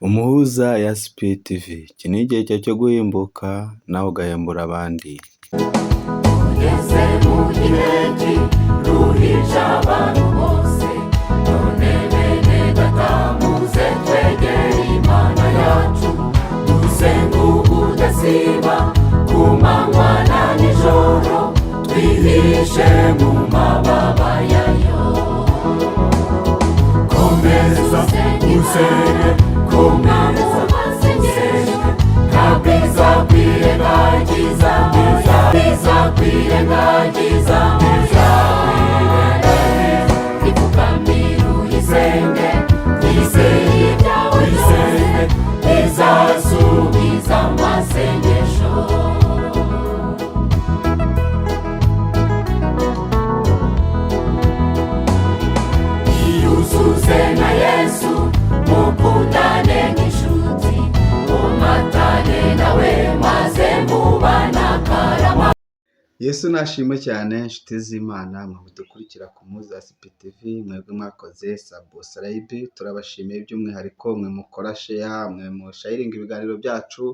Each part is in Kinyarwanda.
Umuhuza ya SPTV, iki ni igihe cyawe cyo guhembuka nawe ugahembura abandi. Ugeze mu gihe kiruhije abantu bose, none bene data, muze twegere Imana yacu, dusenge ubudasiba ku manywa na nijoro, twihishe mu mababa yayo. Komeza usenge, komeza usenge, ntabwo izakwirengagiza, izakwirengagiza, izakwirengagiza. Ipfukamire uyisenge, twizeye ibyawe byose, izasubiza amasengesho. Iyuzuze na Yesu, mukundane nk'inshuti, mumatane nawe maze mubana karama. Yesu nashimwe cyane, inshuti z'Imana mwe mudukurikira ku Muhuza SPTV, mwebwe mwakoze subscribe, turabashimiye by'umwihariko mwe mukora share, mwe musharinga ibiganiro byacu,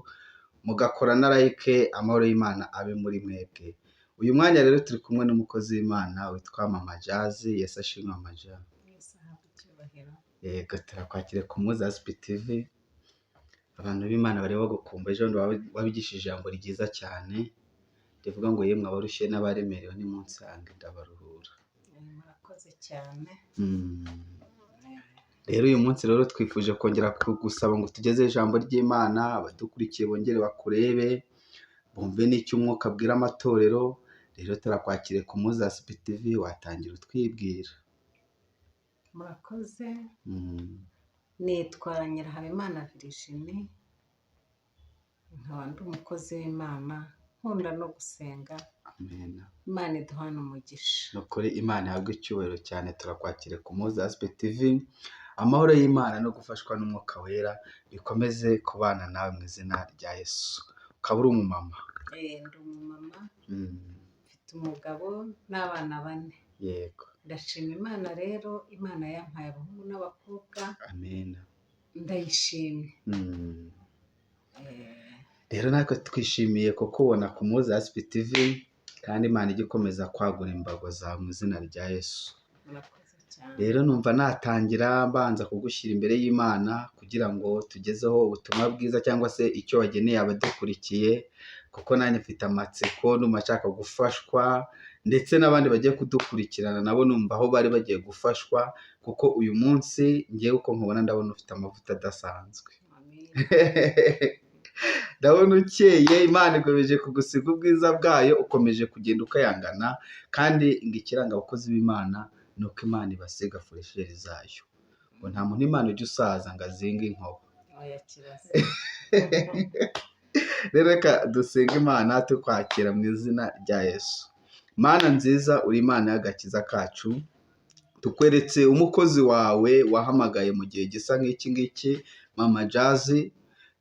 mugakora na like, amahoro y'Imana abe muri mwebwe. Uyu mwanya rero turi kumwe n'umukozi w'Imana witwa Mama Jazz. Yesu ashimwe, Mama Jazz. Yesu ahabwe icyubahiro. Yego, turakwakire ku Muhuza SPTV. Abantu b'Imana bari bagukumbuye, ejo bundi wabigishije ijambo ryiza cyane rivuga ngo yemwe abarushye n'abaremerewe nimunsange ndabaruhura. Murakoze cyane. Rero uyu munsi rero twifuje kongera kugusaba ngo tugezeho ijambo ry'Imana, abadukurikiye bongere bakurebe, bumve n'icyo umwuka abwira amatorero. Rero turakwakiriye ku Muhuza SPTV, watangira utwibwira. Murakoze. Nitwa Nyirahabimana Virginie, nkaba ndi umukozi w'Imana, nkunda no gusenga. Amen. Imana iduhana umugisha. Ni ukuri Imana ihabwe icyubahiro cyane, turakwakiriye ku Muhuza SPTV. Amahoro y'Imana no gufashwa n'Umwuka Wera bikomeze kubana nawe mu izina rya Yesu. Ukaba uri umumama. Ndi umumama, mfite umugabo n'abana bane. Ndashima Imana rero, Imana yampaye abahungu n'abakobwa. Amen. Ndayishimye. Rero natwe twishimiye kukubona ku Muhuza SPTV, kandi Imana ijye ikomeza kwagura imbago zawe mu izina rya Yesu. Murakoze cyane. Rero numva natangira mbanza kugushyira imbere y'Imana kugira ngo tugezeho ubutumwa bwiza cyangwa se icyo wageneye abadukurikiye, kuko nanjye mfite amatsiko, numva nshaka gufashwa, ndetse n'abandi bagiye kudukurikirana nabo numva aho bari bagiye gufashwa, kuko uyu munsi ngewe uko nkubona ndabona ufite amavuta adasanzwe. Amen. Ndabona ukeye, Imana ikomeje kugusiga ubwiza bwayo, ukomeje kugenda ukayangana, kandi ngo ikiranga abakozi b'Imana ni uko Imana ibasiga fraîcheur zayo. Ngo nta muntu Imana ujya usaza ngo azinge inkoba. Oya, kirazira. Rero reka dusenge Imana tukwakira mu izina rya Yesu. Mana nziza, uri Imana y'agakiza kacu, tukweretse umukozi wawe wahamagaye mu gihe gisa nk'iki ngiki, Mama Jazz.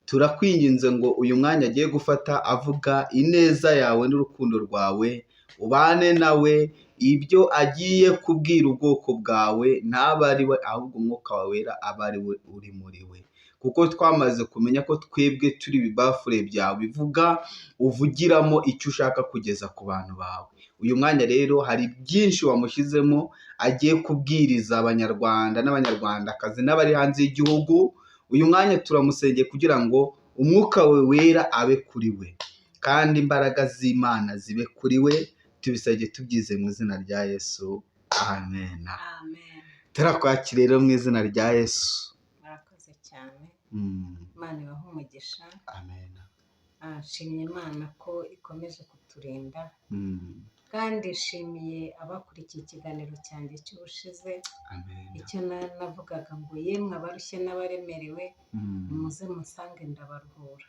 Turakwinginze ngo uyu mwanya agiye gufata avuga ineza yawe n'urukundo rwawe, ubane nawe, ibyo agiye kubwira ubwoko bwawe ntabe ari we, ahubwo Umwuka wawe Wera abe ari we uri muri we, kuko twamaze kumenya ko twebwe turi ibibafure byawe bivuga, uvugiramo icyo ushaka kugeza ku bantu bawe. Uyu mwanya rero hari byinshi wamushyizemo agiye kubwiriza Abanyarwanda n'Abanyarwandakazi n'abari hanze y'igihugu. Uyu mwanya turamusengeye kugira ngo Umwuka we Wera abe kuri we, kandi imbaraga z'Imana zibe kuri we. Tubisabye tubyize mu izina rya Yesu, amen. Amen. Turakwakira rero mu izina rya Yesu. Murakoze cyane. Imana ibahe umugisha. Amen. Nshimye Imana ko ikomeje kuturinda, kandi nshimiye abakurikiye ikiganiro cyanjye cy'ubushize. Amen. Icyo navugaga ngo yemwe abarushye n'abaremerewe, nimuze musange ndabaruhura.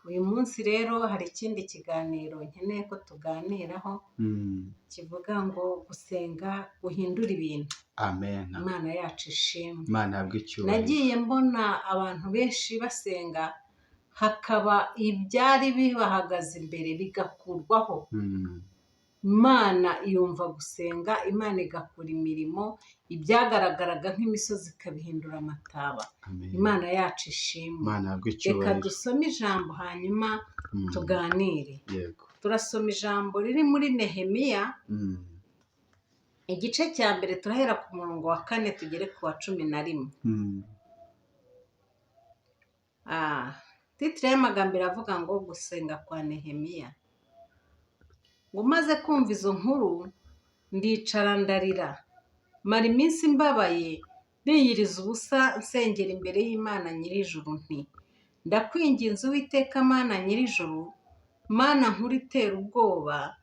Uyu munsi rero hari ikindi kiganiro nkeneye ko tuganiraho, kivuga ngo gusenga guhindura ibintu. Amen. Imana yacu ishimwe. Imana ihabwe icyubahiro. Nagiye mbona abantu benshi basenga, hakaba ibyari bibahagaze imbere bigakurwaho. Imana yumva gusenga, Imana igakora imirimo. Ibyagaragaraga nk'imisozi ikabihindura amataba. Amen. Imana yacu ishimwe. Imana ihabwe Reka icyubahiro. dusome ijambo hanyuma tuganire. Yego. Turasoma ijambo riri muri Nehemiya, igice cya mbere, turahera ku murongo wa 4 tugere ku wa 11. Titre y'amagambo iravuga ngo gusenga kwa Nehemiya. Ngo maze kumva izo nkuru ndicara ndarira, mara iminsi mbabaye, niyiriza ubusa, nsengera imbere y'Imana nyir'ijuru nti: "Ndakwinginze Uwiteka Mana nyir'ijuru, Mana nkuru itera ubwoba,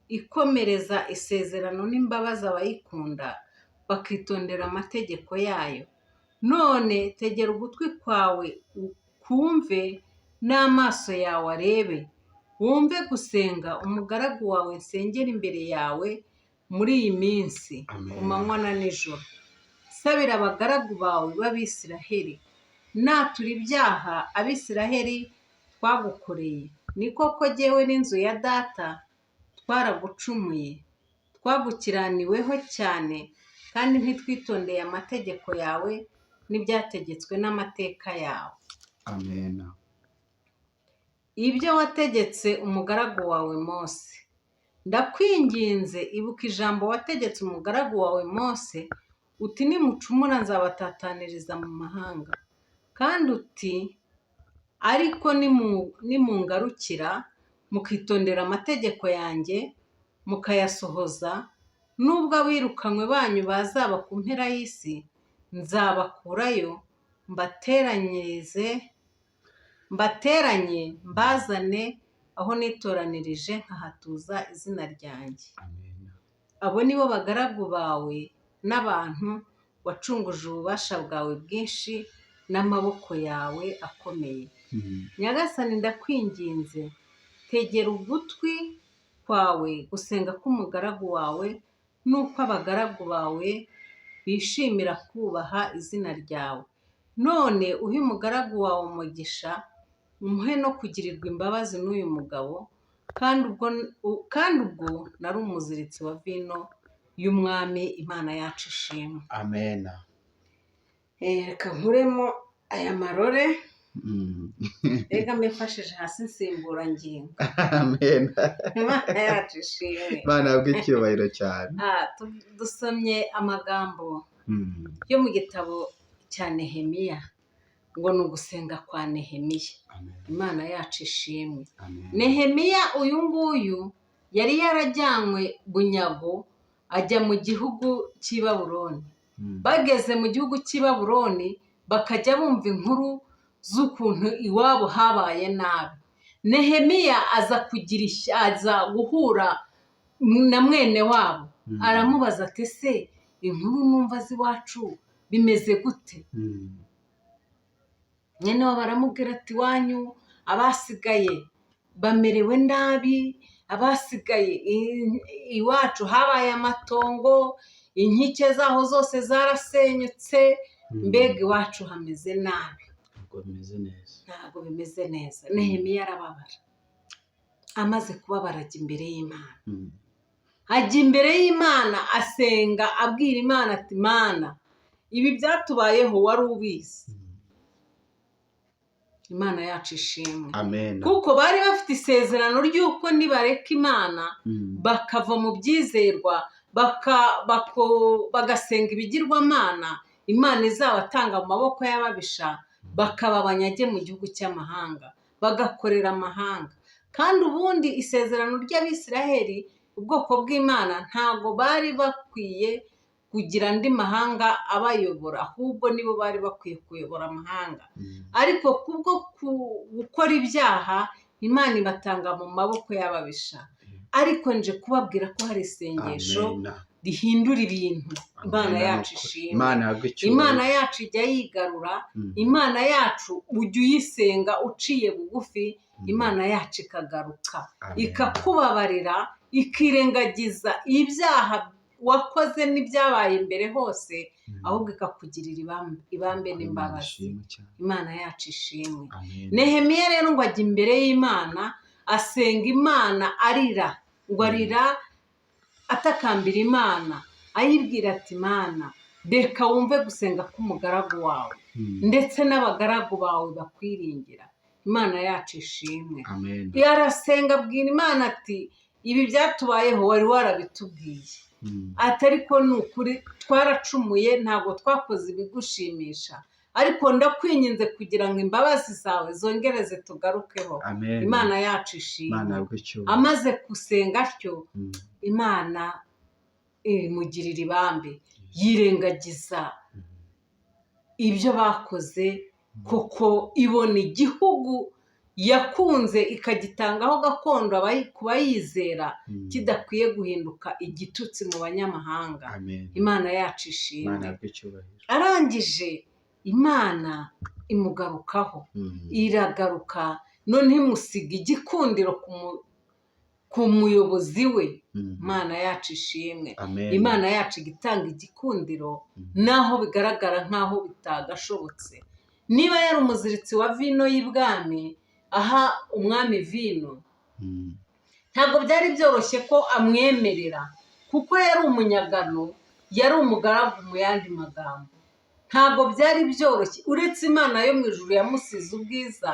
ikomereza isezerano n'imbabazi abayikunda bakitondera amategeko yayo, none tegera ugutwi kwawe kumve n'amaso yawe arebe, wumve gusenga umugaragu wawe nsengera imbere yawe muri iyi minsi Amen. ku manywa na nijoro, nsabira abagaragu bawe b'Abisiraheli, natura ibyaha Abisiraheli twagukoreye. Ni koko jyewe n'inzu ya data twaragucumuye, twagukiraniweho cyane, kandi ntitwitondeye amategeko yawe n'ibyategetswe n'amateka yawe." Amen. "Ibyo wategetse umugaragu wawe Mose. Ndakwinginze, ibuka ijambo wategetse umugaragu wawe Mose uti: 'Nimucumura nzabatataniriza mu mahanga,' kandi uti: 'Ariko nimungarukira mukitondera amategeko yanjye mukayasohoza, nubwo abirukanywe banyu bazaba ku mpera y'isi, nzabakurayo mbateranyirize, mbateranye mbazane aho nitoranirije nkahatuza izina ryanjye.'" Amen. "Abo ni bo bagaragu bawe n'abantu wacunguje ububasha bwawe bwinshi n'amaboko yawe akomeye. Nyagasani, ndakwinginze, tegera ugutwi kwawe gusenga k'umugaragu wawe n'uko abagaragu bawe bishimira kubaha izina ryawe. None uhe umugaragu wawe umugisha, umuhe no kugirirwa imbabazi n'uyu mugabo." Kandi ubwo nari umuziritsi wa vino y'umwami. Imana yacu ishimwe. Amen. Reka nkuremo aya marore. Reka mbifashije hasi insimburangingo. Amen. Imana yacu ishimwe. Imana ihabwe icyubahiro cyane. Dusomye amagambo yo mu gitabo cya Nehemiya, ngo ni ugusenga kwa Nehemiya. Amen. Imana yacu ishimwe. Amen. Nehemiya uyu nguyu yari yarajyanywe bunyago, ajya mu gihugu cy'i Babuloni. Bageze mu gihugu cy'i Babuloni bakajya bumva inkuru z'ukuntu iwabo habaye nabi. Nehemiya aza kugira aza guhura na mwene wabo, aramubaza ati: "Ese inkuru numva z'iwacu bimeze gute?" Mwene wabo aramubwira ati: "Iwanyu abasigaye bamerewe nabi, abasigaye iwacu habaye amatongo, inkike zaho zose zarasenyutse, mbega iwacu hameze nabi." Ntabwo bimeze neza. Ntabwo bimeze neza. Nehemiya arababara. Amaze kubabara ajya imbere y'Imana. Ajya imbere y'Imana asenga, abwira Imana ati: "Mana, ibi byatubayeho wari ubizi." Imana yacu ishimwe. Amen. Kuko bari bafite isezerano ry'uko nibareka Imana, bakava mu byizerwa, bagasenga ibigirwamana, Imana izabatanga mu maboko y'ababisha, bakaba abanyage mu gihugu cy'amahanga, bagakorera amahanga. Kandi ubundi isezerano ry'Abisiraheli, ubwoko bw'Imana, ntabwo bari bakwiye kugira andi mahanga abayobora, ahubwo nibo bari bakwiye kuyobora amahanga. Ariko kubwo gukora ibyaha, Imana ibatanga mu maboko y'ababisha. Ariko nje kubabwira ko hari isengesho Amen. rihindura ibintu. Imana Amen. yacu ishimwe. Imana ihabwe icyubahiro. Imana yacu ijya yigarura. Imana yacu ujya uyisenga uciye bugufi, Imana yacu ikagaruka, Amen. ikakubabarira, ikirengagiza ibyaha wakoze n'ibyabaye imbere hose, ahubwo ikakugirira ibambe Imana n'imbabazi. ishimwe cyane. Imana yacu ishimwe. Amen. Nehemiya rero ngo ajya imbere y'Imana, asenga Imana arira, ngo arira atakambira Imana, ayibwira ati: "Mana, Reka wumve gusenga k'umugaragu wawe ndetse n'abagaragu bawe bakwiringira. Imana yacu ishimwe. Amen. Arasenga abwira Imana ati ibi byatubayeho wari warabitubwiye, ati ariko ni ukuri twaracumuye, ntabwo twakoze ibigushimisha, ariko ndakwinginze kugira ngo imbabazi zawe zongere zitugarukeho. Amen. Imana yacu ishimwe. Imana yahabwe icyubahiro. Amaze gusenga atyo, Imana imugirira ibambe, yirengagiza ibyo bakoze, koko ibona igihugu yakunze ikagitangaho gakondo ku bayizera kidakwiye guhinduka igitutsi mu banyamahanga. Amen. Imana yacu ishimwe. Imana yahabwe icyubahiro. Arangije Imana imugarukaho, iragaruka noneho imusiga igikundiro ku muyobozi we. Imana yacu ishimwe. Amen. Imana yacu igitanga igikundiro naho bigaragara nk'aho bitagashobotse. Niba yari umuziritsi wa vino y'ibwami, aha umwami vino, ntabwo byari byoroshye ko amwemerera, kuko yari umunyagano, yari umugaragu. Mu yandi magambo, ntabwo byari byoroshye, uretse Imana yo mu ijuru yamusize ubwiza,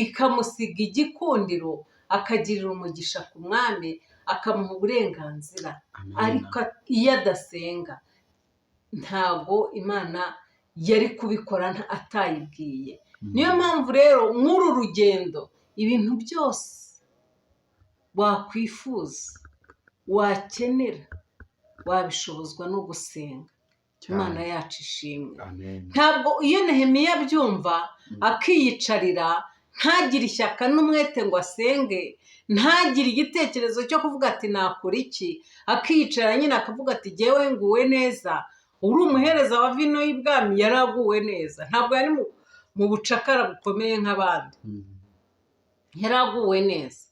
ikamusiga igikundiro, akagirira umugisha ku mwami, akamuha uburenganzira. Amen. Ariko iyo adasenga, ntabwo Imana yari kubikora atayibwiye. Niyo mpamvu rero nk'uru rugendo, ibintu byose wakwifuza, wakenera, wabishobozwa no gusenga. Cyane. Imana yacu ishimwe. Amen. Ntabwo iyo Nehemiya abyumva akiyicarira, ntagire ishyaka n'umwete ngo asenge, ntagire igitekerezo cyo kuvuga ati nakora iki, akiyicara nyine akavuga ati jyewe nguwe neza. Uri umuhereza wa vino y'ibwami, yaraguwe neza, ntabwo yari mu bucakara bukomeye nk'abandi. Yaraguwe neza,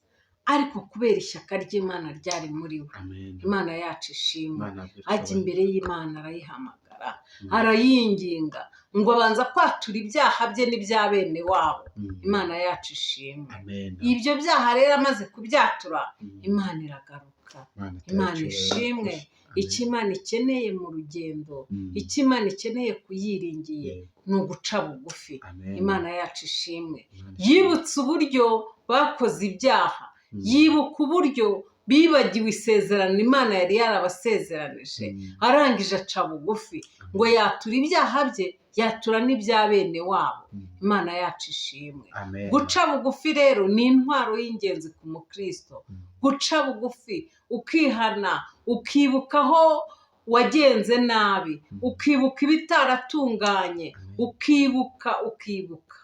ariko kubera ishyaka ry'Imana ryari muri we. Amen. Imana yacu ishimwe. Imana yahabwe Ajya icyubahiro. imbere y'Imana, arayihamagara, arayinginga ngo abanza kwatura ibyaha bye n'ibya bene wabo. Imana yacu ishimwe. Amen. Ibyo byaha rero amaze kubyatura, Imana iragaruka. Imana itahe Imana icyubahiro. ishimwe. Amen. Icyo Imana ikeneye mu rugendo, icyo Imana ikeneye kuyiringiye, ni uguca bugufi. Amen. Imana yacu ishimwe. Imana ishimwe. Yibutse uburyo bakoze ibyaha, yibuka uburyo bibagiwe isezerano Imana yari yarabasezeranije. Arangije aca bugufi ngo yatura ibyaha bye, yatura n'ibya bene wabo. Imana yacu ishimwe. Amen. Guca bugufi rero ni intwaro y'ingenzi ku mukristo. Guca bugufi, ukihana, ukibuka aho wagenze nabi, ukibuka ibitaratunganye, Amen. ukibuka, ukibuka,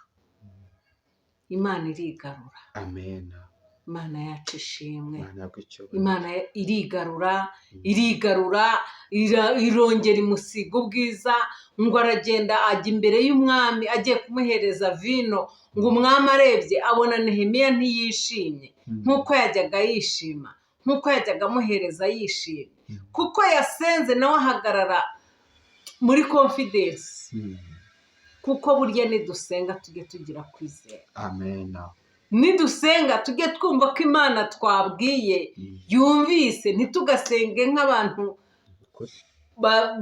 Imana irigarura. Amen. Imana yacu ishimwe. Imana yahabwe icyubahiro. Imana irigarura, irigarura, irongera imusiga ubwiza. Ngo aragenda ajya imbere y'umwami agiye kumuhereza vino, ngo umwami arebye abona Nehemiya ntiyishimye nk'uko yajyaga yishima, nk'uko yajyaga amuhereza yishimye, kuko yasenze nawe ahagarara muri confidence. Kuko burya nidusenga tujye tugira kwizera. Amen. Nidusenga tujye twumva ko Imana twabwiye yumvise, ntitugasenge nk'abantu Ukuri.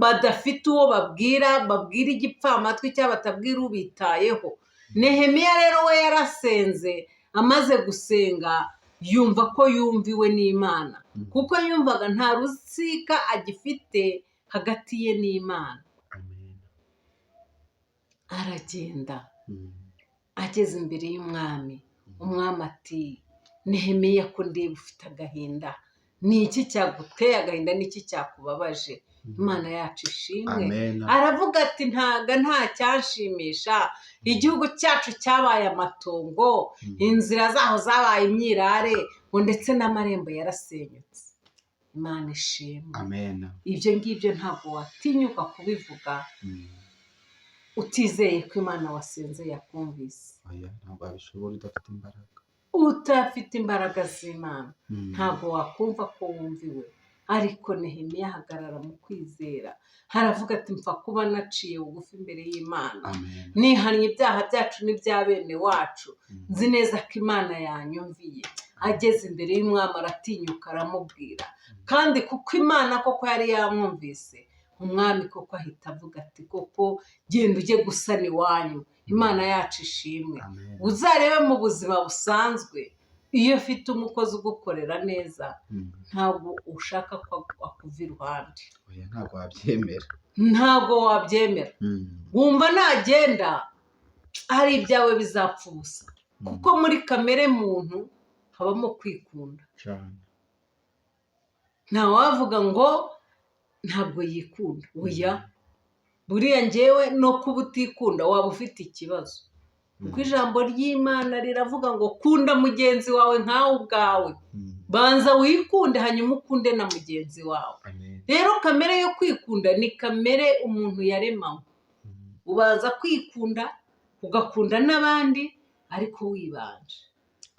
Badafite uwo babwira, babwira igipfamatwi cyangwa batabwira ubitayeho. Nehemiya rero we yarasenze, amaze gusenga yumva ko yumviwe n'Imana, kuko yumvaga nta rusika agifite hagati ye n'Imana. Amen. Aragenda, ageze imbere y'umwami, umwami ati Nehemiya, ko ndeba ufite agahinda, ni iki cyaguteye agahinda? Ni iki cyakubabaje? Imana yacu ishimwe. Amen. Aravuga ati ntaga nta cyanshimisha, igihugu cyacu cyabaye amatongo, inzira zaho zabaye imyirare, ngo ndetse n'amarembo yarasenyutse. Imana ishimwe. Amen. Ibyo ngibyo ntabwo watinyuka kubivuga utizeye ko Imana wasenze yakumvise. Oya, ntabwo wabishobora udafite imbaraga. Utafite imbaraga z'Imana, ntabwo wakumva ko wumviwe. Ariko Nehemiya ahagarara mu kwizera, haravuga ati mpfa kuba naciye bugufi imbere y'Imana, Amen. nihannye ibyaha byacu n'ibya bene wacu, nzi neza ko Imana yanyumviye. Ageze imbere y'umwami aratinyuka aramubwira, kandi kuko Imana koko yari yamwumvise. Umwami koko ahita avuga ati koko genda ujye gusana iwanyu. Imana yacu ishimwe. Amen. Uzarebe mu buzima busanzwe, iyo ufite umukozi ugukorera neza, ntabwo ushaka ko akuva iruhande. Oya, ntabwo wabyemera. Ntabwo wabyemera. Wumva nagenda hari ibyawe bizapfa ubusa, kuko muri kamere muntu habamo kwikunda. Cyane. Ntawavuga ngo ntabwo yikunda, oya. Buriya ngewe no kuba utikunda waba ufite ikibazo, kuko ijambo ry'Imana riravuga ngo kunda mugenzi wawe nkawe ubwawe. Banza wikunde, hanyuma ukunde na mugenzi wawe. Amen. Rero kamere yo kwikunda ni kamere umuntu yaremanywe. Ubanza kwikunda, ugakunda n'abandi, ariko wibanje.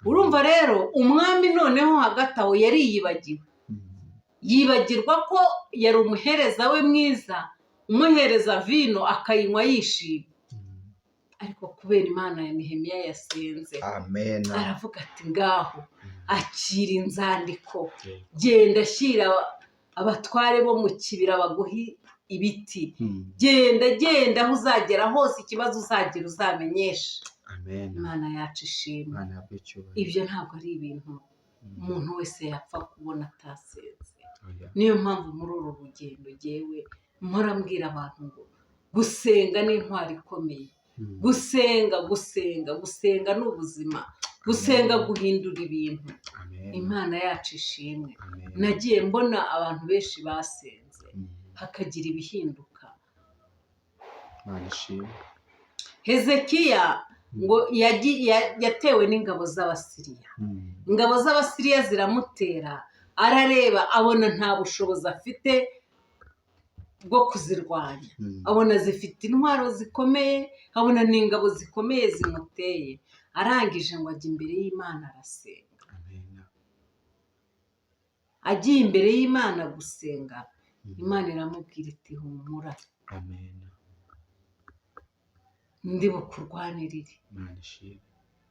Urumva rero umwami noneho hagati aho yariyibagiwe, yibagirwa ko yari umuhereza we mwiza, umuhereza vino akayinywa yishimye. Ariko kubera Imana ya Nehemiya yasenze, Amen. aravuga ati ngaho akira inzandiko, genda shyira abatware bo mu kibira baguhe ibiti, genda genda, aho uzagera hose ikibazo uzagira uzamenyeshe. Amen. Imana yacu ishimwe. Imana ihabwe icyubahiro. Ibyo ntabwo ari ibintu umuntu wese yapfa kubona atasenze. Oya. Niyo mpamvu muri uru rugendo ngewe mpora mbwira abantu ngo gusenga ni intwaro ikomeye. Gusenga, gusenga, gusenga ni ubuzima. Gusenga guhindura ibintu. Amen. Imana yacu ishimwe. Amen. Nagiye mbona abantu benshi basenze hakagira ibihinduka. Imana ishimwe. Hezekiya ngo yatewe n'ingabo z'Abasiriya. Ingabo z'Abasiriya ziramutera, arareba abona nta bushobozi afite bwo kuzirwanya. Abona zifite intwaro zikomeye, abona ni ingabo zikomeye zimuteye. Arangije ngo ajya imbere y'Imana arasenga. Amen. Agiye imbere y'Imana gusenga, Imana iramubwira iti humura, Amen. ndi bukurwanirire. Imana ishimwe.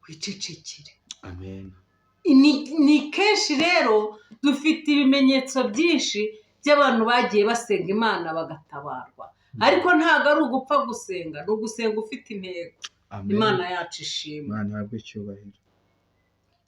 Wicecekere. Amen. Ni kenshi rero dufite ibimenyetso byinshi by'abantu bagiye basenga Imana bagatabarwa, ariko ntabwo ari ugupfa gusenga, ni ugusenga ufite intego. Amen. Imana yacu ishimwe. Imana ihabwe icyubahiro.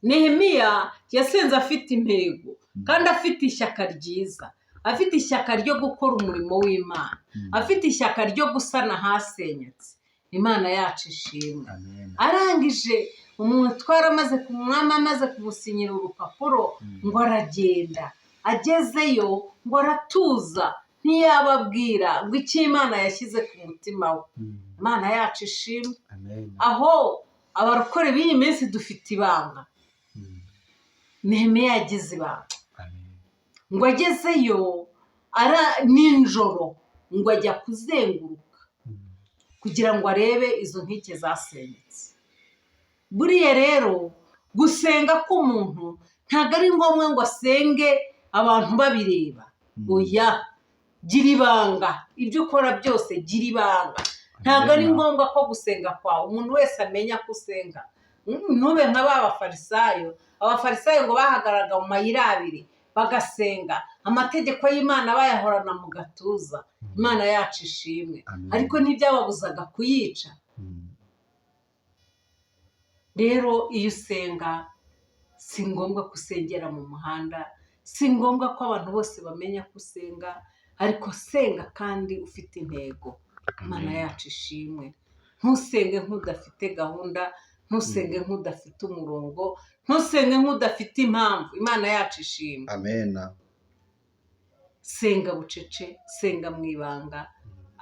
Nehemiya yasenze afite intego kandi afite ishyaka ryiza, afite ishyaka ryo gukora umurimo w'Imana, afite ishyaka ryo gusana ahasenyutse. Imana yacu ishimwe. Amen. Arangije umutware amaze ku mwami amaze kumusinyira urupapuro, ngo aragenda, agezeyo ngo aratuza, ntiyababwira ngo icyo Imana yashyize ku mutima we. Imana yacu ishimwe. Amen. Aho abarokore b'iyi minsi dufite ibanga. Nehemiya yagize ibanga. Amen. Ngo agezeyo ara nijoro ngo ajya kuzenguruka kugira ngo arebe izo nkike zasenyutse. Buriya rero gusenga k'umuntu ntabwo ari ngombwa ngo asenge abantu babireba. Oya, gira ibanga, ibyo ukora byose gira ibanga. Ntabwo ari Amen. ngombwa ko gusenga kwawe umuntu wese amenya ko usenga. Ntube nka ba bafarisayo. Abafarisayo ngo bahagararaga mu mayira abiri bagasenga, amategeko y'Imana bayahorana mu gatuza. Imana yacu ishimwe. Amen. Ariko ntibyababuzaga kuyica. Rero iyo usenga si ngombwa ko usengera mu muhanda, si ngombwa ko abantu bose bamenya ko usenga, ariko senga kandi ufite intego. Imana Amen. yacu ishimwe. Ntusenge nk'udafite gahunda, ntusenge nk'udafite umurongo, ntusenge nk'udafite impamvu. Imana yacu ishimwe. Amen. Senga bucece, senga mu ibanga,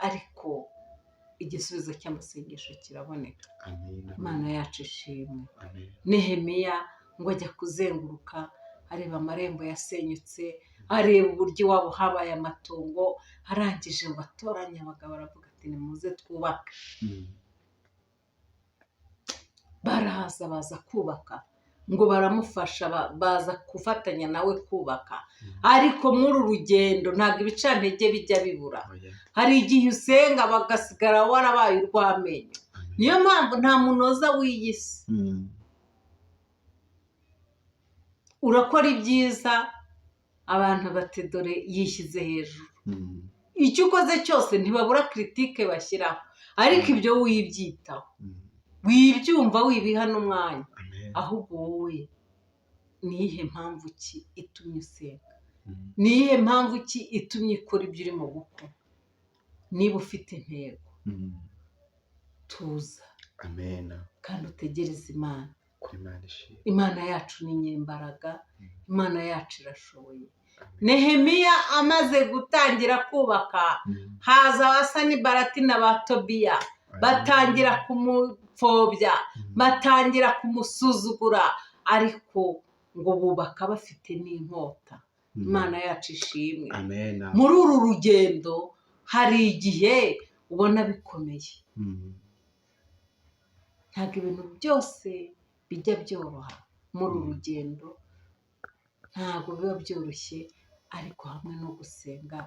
ariko igisubizo cy'amasengesho kiraboneka. Amen. Imana yacu ishimwe. Amen. Nehemiya ngo ajya kuzenguruka areba amarembo yasenyutse, areba uburyo iwabo habaye amatongo. Arangije ngo atoranye abagabo, aravuga ati nimuze twubake. Baraza baza kubaka, ngo baramufasha, baza gufatanya nawe kubaka. Ariko muri uru rugendo ntabwo ibicantege bijya bibura. Oya. Hari igihe usenga bagasigara warabaye urw'amenyo. Amen. Niyo mpamvu nta munoza w'iyi si. Urakora ibyiza, abantu bati dore yishyize hejuru. Icyo ukoze cyose ntibabura critique bashyiraho, ariko ibyo wibyitaho, wibyumva, wibiha n'umwanya. Amen. Ahubwo wowe, ni iyihe mpamvu ki itumye usenga? Ni iyihe mpamvu ki itumye ukora ibyo urimo gukora? Niba ufite intego, tuza Amen. kandi utegereze Imana. Kuri Imana ishimwe. Imana yacu ni nyembaraga, Imana yacu irashoboye. Nehemiya amaze gutangira kubaka, haza Abasanibarati na ba Tobiya, batangira kumupfobya, batangira kumusuzugura, ariko ngo bubaka bafite n'inkota. Imana yacu ishimwe. Amen. Muri uru rugendo hari igihe ubona bikomeye. Ntabwo ibintu byose bijya byoroha muri uru rugendo, ntabwo biba byoroshye, ariko hamwe no gusenga,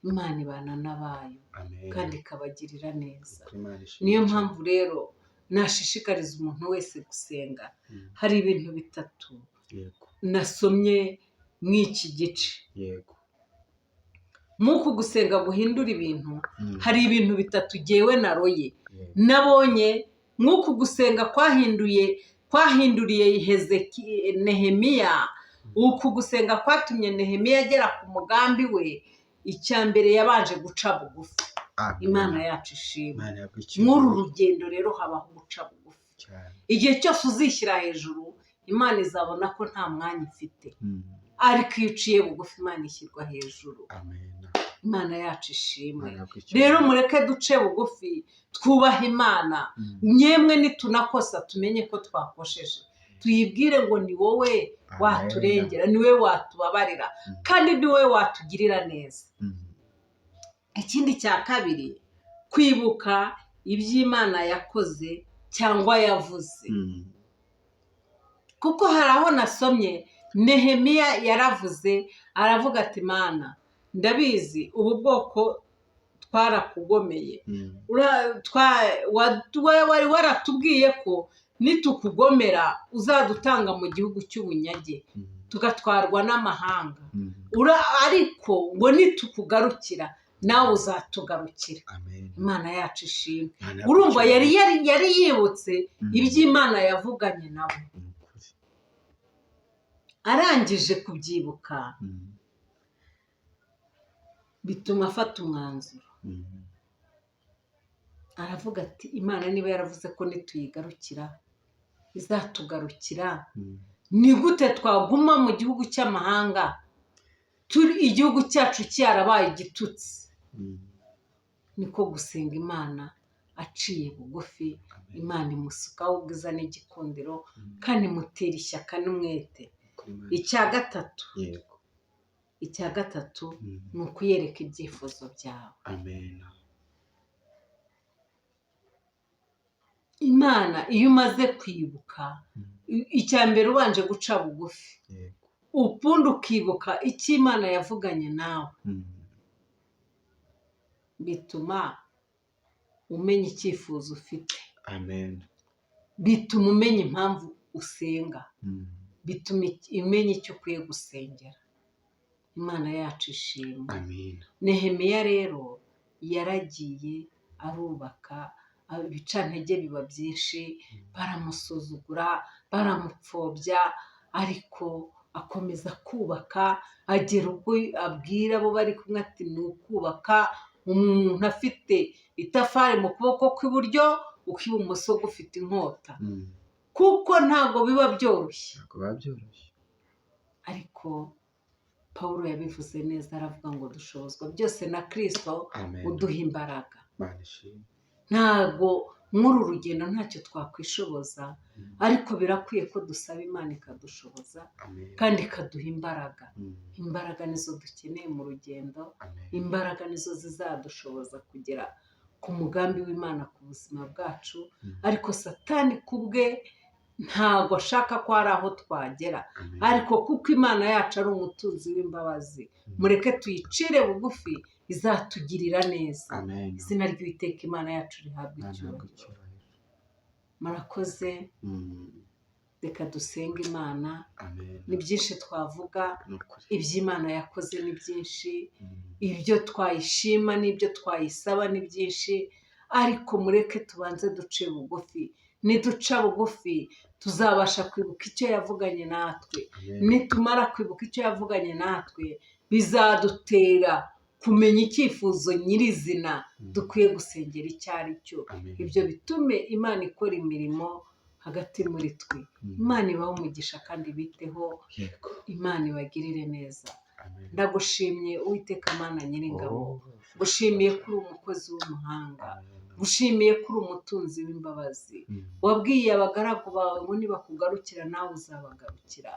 Imana ibana n'abayo Amen. kandi ikabagirira neza. Kuri Imana ishimwe. Niyo mpamvu rero nashishikariza umuntu wese gusenga. Hari ibintu bitatu nasomye mu iki gice. Mw'uku gusenga guhindura ibintu, hari ibintu bitatu jyewe naroye, nabonye mw'uku gusenga kwahinduriye Nehemiya. Uku gusenga kwatumye Nehemiya agera ku mugambi we. Icya mbere, yabanje guca bugufi. Amen. Imana yacu ishimwe. Imana yaguhe Mw'uru icyubahiro rugendo rero habaho guca bugufi. Cyane. Igihe cyose uzishyira hejuru, Imana izabona ko nta mwanya ifite, ariko iyo uciye bugufi, Imana ishyirwa hejuru. Amen. Imana yacu ishimwe. Imana yaguhe Rero icyubahiro. mureke duce bugufi, twubahe Imana. Nyemwe nitunakosa, tumenye ko twakosheje, tuyibwire ngo ni wowe Amen. waturengera, ni wowe watubabarira, kandi ni wowe watugirira neza. Ikindi cya kabiri, kwibuka iby'Imana yakoze cyangwa yavuze, kuko hari aho nasomye Nehemiya yaravuze, aravuga ati: "Mana, ndabizi, ubu bwoko twarakugomeye. Wari waratubwiye ko nitukugomera uzadutanga mu gihugu cy'ubunyage, tugatwarwa n'amahanga. Ariko ngo nitukugarukira nawe uzatugarukira." Amen. Imana yacu ishimwe. Imana Urumva, yaguhe yari yibutse iby'Imana yavuganye nabo. Ni ukuri. Arangije kubyibuka, bituma afata umwanzuro. Aravuga ati: "Imana niba yaravuze ko nituyigarukira izatugarukira, ni gute twaguma mu gihugu cy'amahanga, turi igihugu cyacu cyarabaye igitutsi?" Niko gusenga Imana aciye bugufi. Amen. Imana imusukaho ubwiza n'igikundiro, kandi imutera ishyaka n'umwete. Kuri Imana. Icya gatatu, icya gatatu ni ukuyereka ibyifuzo byawe. Amen. Imana, iyo umaze kwibuka, icya mbere ubanje guca bugufi, ubundi ukibuka icyo Imana yavuganye nawe, bituma umenya icyifuzo ufite, Amen. bituma umenya impamvu usenga, bituma umenya icyo ukwiye gusengera. Imana yacu ishimwe. Amen. Nehemiya rero yaragiye arubaka, ibicantege biba byinshi, baramusuzugura, baramupfobya, ariko akomeza kubaka, agera ubwo abwira abo bari kumwe ati: "Ni ukubaka, umuntu afite itafari mu kuboko kw'iburyo, ukw'ibumoso gufite inkota," kuko ntabwo biba byoroshye. Ntabwo biba byoroshye. Ariko Paul yabivuze neza, aravuga ngo dushobozwa byose na Kirisito Amen. uduha imbaraga. Imana ishimwe. Ntabwo muri uru rugendo ntacyo twakwishoboza, ariko birakwiye ko dusaba Imana ikadushoboza Amen. kandi ikaduha imbaraga. Imbaraga nizo dukeneye mu rugendo. Amen. Imbaraga nizo zizadushoboza kugera ku mugambi w'Imana ku buzima bwacu. Ariko Satani ku bwe ntabwo ashaka ko hari aho twagera. Amen. Ariko kuko Imana yacu ari umutunzi w'imbabazi, mureke tuyicire bugufi, izatugirira neza. Amen. Izina ry'Uwiteka Imana yacu rihabwa Imana ihabwe icyubahiro. icyubahiro. Murakoze. Reka dusenge Imana. Amen. Ni byinshi twavuga. Ni ukuri. Iby'Imana yakoze ni byinshi. Ibyo twayishima n'ibyo twayisaba ni byinshi, ariko mureke tubanze duce bugufi. Niduca bugufi tuzabasha kwibuka icyo yavuganye natwe. Amen. Nitumara kwibuka icyo yavuganye natwe, bizadutera kumenya icyifuzo nyirizina dukwiye gusengera icyo ari cyo. Amen. Ibyo bitume Imana ikora imirimo hagati muri twe. Imana ibahe umugisha kandi biteho. Imana ibagirire neza. Amen. Ndagushimye, Uwiteka Mana Nyiringabo. Oh. Gushimiye ko uri umukozi w'umuhanga. Amen. Gushimiye ko uri umutunzi w'imbabazi. Wabwiye abagaragu bawe ngo nibakugarukira nawe uzabagarukira.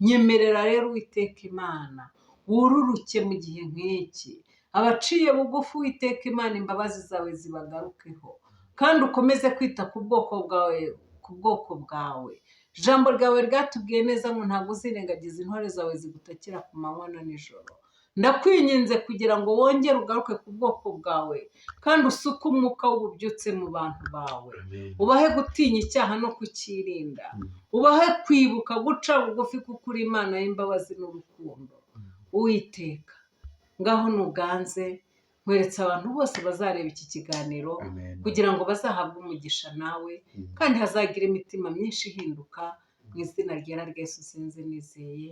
Nyemerera rero, Uwiteka Imana, wururuke mu gihe nk'iki. Abaciye bugufi, Uwiteka Imana, imbabazi zawe zibagarukeho, kandi ukomeze kwita ku bwoko bwawe, ku bwoko bwawe. Ijambo ryawe ryatubwiye neza ngo ntabwo uzirengagiza intore zawe zigutakira ku manywa na nijoro. Ndakwinginze kugira ngo wongere ugaruke ku bwoko bwawe kandi usuke umwuka w'ububyutse mu bantu bawe. Amen. Ubahe gutinya icyaha no kucyirinda. Ubahe kwibuka guca bugufi, kuko uri Imana y'imbabazi n'urukundo. Uwiteka, ngaho nuganze. Nkweretse abantu bose bazareba iki kiganiro Amen. kugira ngo bazahabwe umugisha nawe, kandi hazagira imitima myinshi ihinduka. Mu izina ryera rya Yesu nsenze nizeye,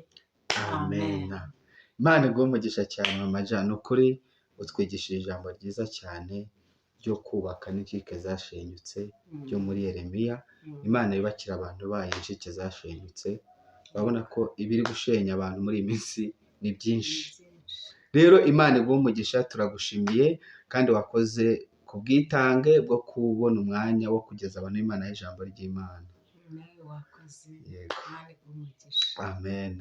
amen. Amen. Imana iguhe umugisha cyane, Mama Jean. Ni ukuri utwigishije ijambo ryiza cyane ryo kubaka n'incike zashenyutse, ryo muri Yeremiya. Imana yubakira abantu bayo incike zashenyutse. Urabona ko ibiri gushenya abantu muri iyi minsi ni byinshi. Ni byinshi. Rero Imana iguhe umugisha, turagushimiye kandi wakoze ku bwitange bwo kubona umwanya wo kugeza abantu b'Imana ijambo ry'Imana. Nawe wakoze. Yego. Imana iguhe umugisha. Amen.